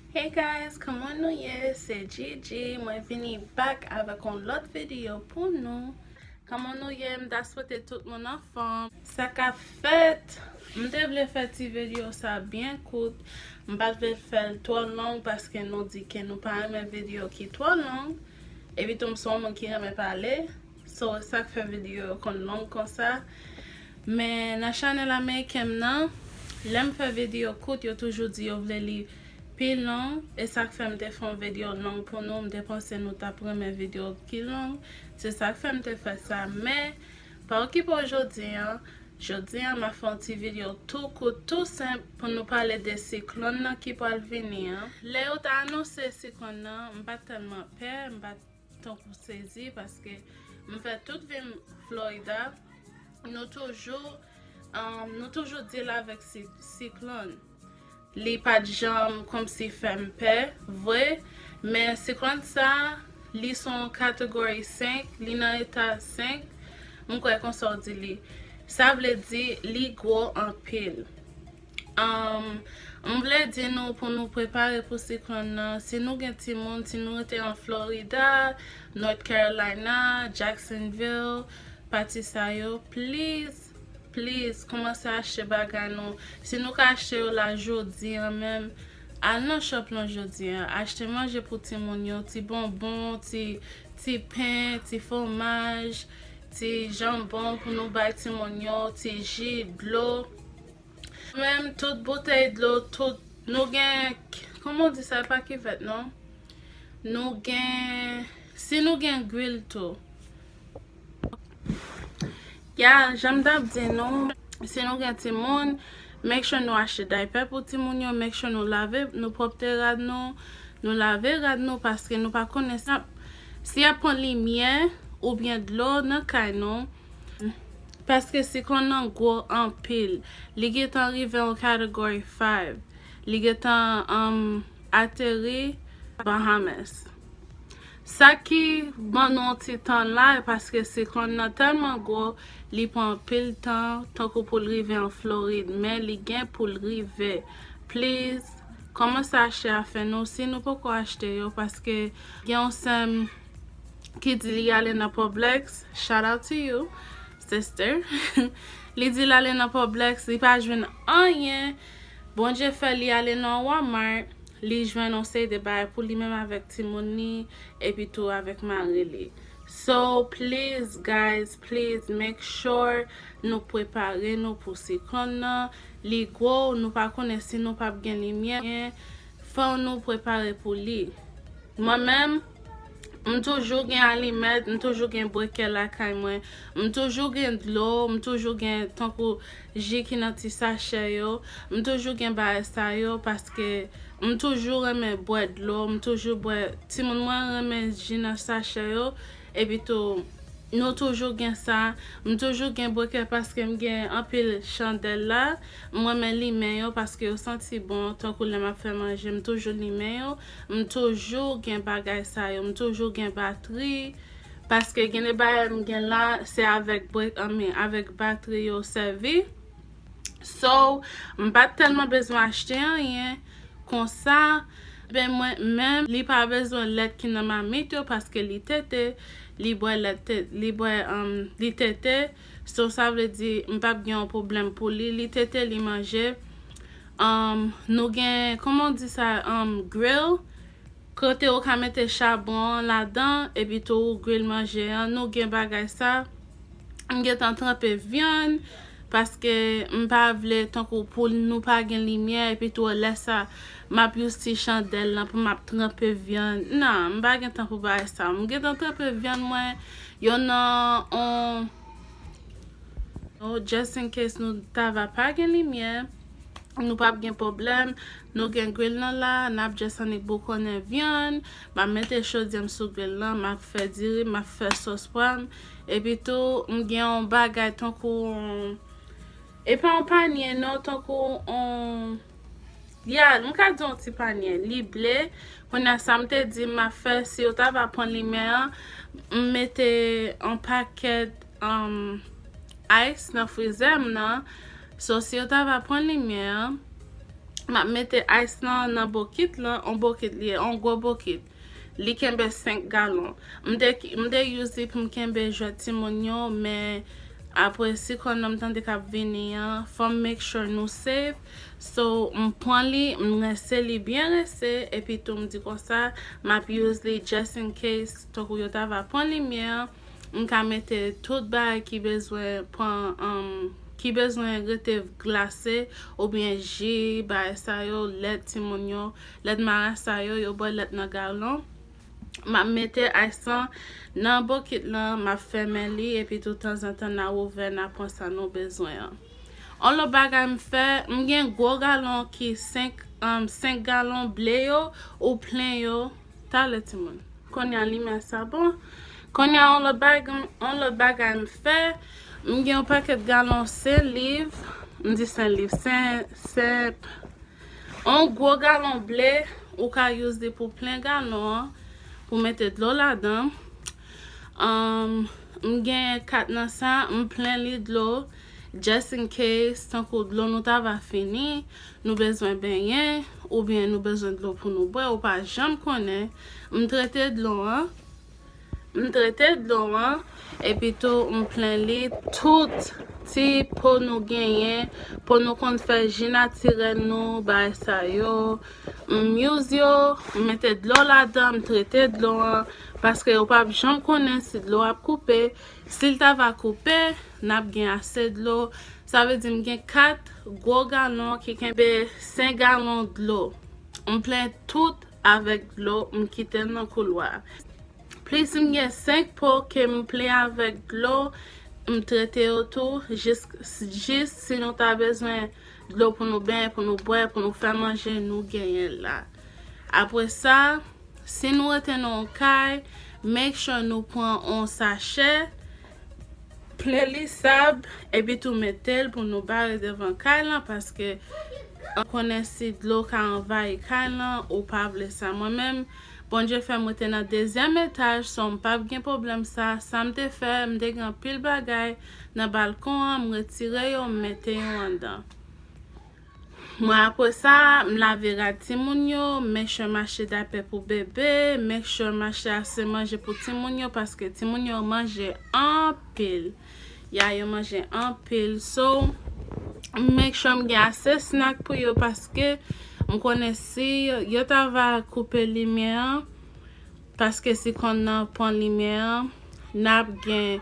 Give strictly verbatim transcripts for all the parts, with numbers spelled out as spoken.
Hey guys, kòman nou ye? Se Gigi, mwen vini back avèk yon lòt videyo pou nou. Kòman nou ye? M ta swete tout moun anfòm. Sa k ap fèt? M te vle fè ti videyo sa byen kout. M pa t vle fè l twò long paske nou di ke nou pa renmen videyo ki twò long. Epi tou m se yon moun ki renmen pale. So, sa k fè videyo yo konn long konsa. Men nan chanèl ameriken m nan, lè m fè videyo kout, yo toujou di yo vle li pi long. E sa k fè m te fè yon videyo long pou nou. M te panse nou t ap renmen videyo ki long. Se sa k fè m te fè sa. Men, pa okipe w jodi an. Jodi an, m ap fè yon ti videyo tou kout, tou senp pou nou pale de siklòn nan ki pral vini an. Lè yo t anonse siklòn nan, m pa t tèlman pè, m pa t tankou sezi paske m fè tout vi m Florida. Nou toujou, um, nou toujou deal avèk si, siklòn. Li pa t janm kòmsi fè m pè, vre, men siklòn sa, li se yon category cinq, li nan eta cinq, m kwè konsa w di li. Sa vle di, li gwo anpil. Um, m vle di nou pou nou prepare pou siklòn nan. Si nou gen timoun, si nou rete an Florida, North Carolina, Jacksonville, pati sa yo, please, please, kòmanse achte bagay nou. Si nou ka achte yo la jodi an menm, al nan shop lan jodi an. Achte manje pou timoun yo, ti bonbon, ti, ti pen, ti fwomaj, ti janbon pou nou bay timoun yo, ti ji, dlo. Menm tout boutèy dlo, tout, nou gen, kòman w di sa, pa kivèt non. Nou gen, si nou gen gwil tou. Ya, jan m t ap di nou, si nou gen timoun, make sure nou achte daypè pou timoun yo, make sure nou lave, nou pwòpte rad nou, nou lave rad nou, paske nou pa konnen si ap, si ap pran limyè oubyen dlo nan kay nou. Paske siklòn nan gwo anpil. Li gentan rive yon category five. Li gentan, um, ateri Bahamas. Sa ki ban nou yon ti tan la, e paske siklòn nan tèlman gwo, li pran anpil tan, tankou pou l rive an Florid, men li gen pou l rive. Please, kòmanse achte afè nou, si nou poko achte yo, paske gen yon sè m ki di li ale nan Publix, shout out to you, sister. Li di l ale nan Publix, li pa jwenn anyen. Bondye fè li ale nan Walmart, li jwenn yon seri de bagay pou li menm avèk timoun li, epi tou avèk mari li. So, please, guys, please make sure nou prepare nou pou siklòn nan. Li gwo, nou pa konnen si nou p ap gen limyè. Fò nou prepare pou li. Mwen menm, m toujou gen alimèt, m toujou gen bwekè lakay mwen, m toujou gen dlo, m toujou gen tankou ji ki nan ti sachè yo, m toujou gen bagay sa yo paske m toujou renmen bwè dlo, m toujou bwè, timoun mwen renmen ji nan sachè yo, epi tou nou toujou gen sa, m toujou gen bwekè paske m gen anpil chandèl la, m renmen limen yo paske yo santi bon, tankou lè m ap fè manje, m toujou limen yo, m toujou gen bagay sa yo, m toujou gen batri, paske gen de bagay m gen la, se avèk bwè-, I mean, avèk batri yo sèvi. So, m pa t tèlman bezwen achte anyen konsa. Ben mwen menm, li pa bezwen lèt ki nan mamit yo paske li tete, li bwè lèt te-, li bwè, um, li tete. So, sa vle di, m p ap gen yon pwoblèm pou li. Li tete, li manje. Um, nou gen, kòman w di sa, um, grill. Kote ou ka mete chabon an ladan, epi tou ou grill manje an. Nou gen bagay sa. M gentan tranpe vyann, paske m pa vle tankou pou nou pa gen limyè, epi tou lè sa, m ap use ti chandèl lan pou m ap tranpe vyann. Non, m pa gen tan pou bagay sa. M gentan tranpe vyann mwen, yo nan on, oh, just in case nou ta va pa gen limyè. Nou p ap gen pwoblèm. Nou gen grill nan la, n ap just annik boukonnen vyann. M ap mete chodyè m sou grill lan, m ap fè diri, m ap fè sòs pwa m. Epi tou, m gen yon bagay tankou yon, e pa yon panye non, tankou yon, ya, m ka di yon ti panye. Li ble. Kounye a sa m te di m ap fè, si yo ta va pran limyè an, m mete yon pakèt, um, ice nan frizè m nan. So, si yo ta va pran limyè an, M ap mete ice lan nan bokit lan, on bokit li ye, on gwo bokit. Li kenbe senk galon. M te, m te use li pou m kenbe jwèt timoun yo, men apre siklòn nan m tande k ap vini an, fò m make sure nou safe. So, m pran li, m rense li byen rense, epi tou m di konsa, m ap use li just in case, tankou yo ta va pran limyè an, m ka mete tout bagay ki bezwen pran, um, ki bezwen rete glase, oubyen ji, bagay sa yo, lèt timoun yo, lèt marasa yo, yo bwè lèt nan galon. M ap mete ice lan nan bokit lan, m ap fèmen li, epi tou tanzantan n a ouvè, n a pran sa nou bezwen an. On lòt bagay m fè, m gen gwo galon ki senk, um, senk galon ble yo, ou plen yo, talè timoun. Kounye a limyè sa bon. Kounye a on lòt bagay, on lòt bagay m fè, m gen yon pakèt galon Sen Liv, m di Sen Liv, Sen, Sen, on gwo galon ble, ou ka use li pou plen galon an, pou mete dlo ladan. Um, m gen kat nan sa, m plen li dlo, just in case, tankou dlo nou ta va fini, nou bezwen benyen, oubyen nou bezwen dlo pou nou bwè, ou pa janm konnen. M trete dlo an, m trete dlo an, epi tou m plen li tout ti po nou genyen, po nou konn fè ji natirèl nou, bagay sa yo. M use yo, m mete dlo ladan, m trete dlo an, paske ou p ap janm konnen si dlo ap koupe. Si l ta va koupe, n ap gen ase dlo. Sa vle di m gen kat gwo galon ki kenbe senk galon dlo. M plen tout avèk dlo, m kite l nan koulwa. Plis m gen senk po ke m plen avèk dlo, m trete yo tou, jis, jis si nou ta bezwen dlo pou nou benyen, pou nou bwè, pou nou fè manje, nou genyen l la. Apre sa, si nou rete nan yon kay, make sure nou pran yon sachè, plen li sab, epi tou mete l pou nou bare devan kay lan, paske ou konnen si dlo ka anvayi kay lan, ou pa vle sa. Mwen menm, Bondye fè m rete nan dezyèm etaj, so m p ap gen pwoblèm sa. Sa m te fè, m te gen anpil bagay nan balkon an, m retire yo, m mete yo anndan. Mwen apre sa, m lave rad timoun yo, m make sure m achte daypè pou bebe, make sure m achte ase manje pou timoun yo, paske timoun yo manje anpil. Ya, yo manje anpil. So, m make sure m gen ase snack pou yo, paske m konnen si yo ta va koupe limyè an, paske siklòn nan pran limyè an, n ap gen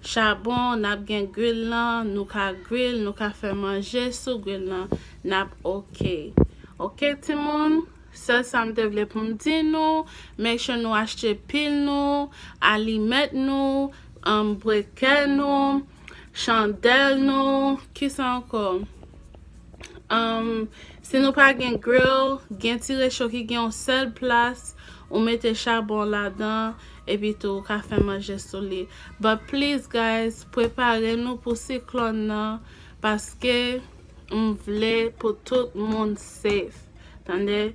chabon, n ap gen grill lan, nou ka grill, nou ka fè manje sou grill lan, n ap oke. Oke, timoun? Sèl sa m te vle pou m di nou, make sure nou achte pil nou, alimèt nou, um, brikè nou, chandèl nou, kisa ankò? Um, si nou pa gen grill, gen ti recho ki gen yon sèl plas, ou mete chabon ladan, epi tou ou ka fè manje sou li. But please, guys, prepare nou pou siklòn nan, paske m vle pou tout moun safe. Tande?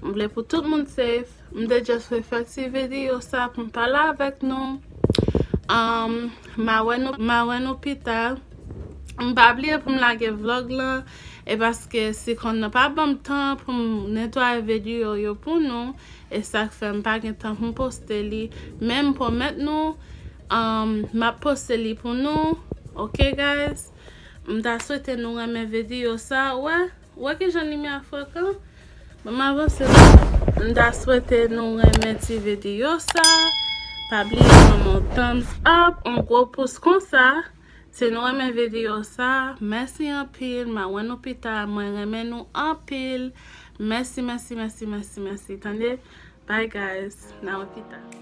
M vle pou tout moun safe. M te just vle fè ti videyo sa pou m pale avèk nou. Um, m a wè nou, m a wè nou pita. M pa bliye pou m lage vlog lan. E paske siklòn nan pa ban m tan pou m netwaye videyo yo pou nou. E sa k fè m pa gen tan pou m poste li. Men m pwomèt nou, um, m ap poste li pou nou. Oke, guys? M ta swete nou renmen videyo sa. Wè, wè kijan limyè a frekan? Bon, m avanse la. M ta swete nou renmen ti videyo sa. Pa bliye ban m yon thumbs up, yon gwo pous konsa. Si nou renmen videyo sa, mèsi anpil. M a wè nou pita. Mwen renmen nou anpil. Mèsi, mèsi, mèsi, mèsi, mèsi. Tande? Bye, guys. N a wè pita.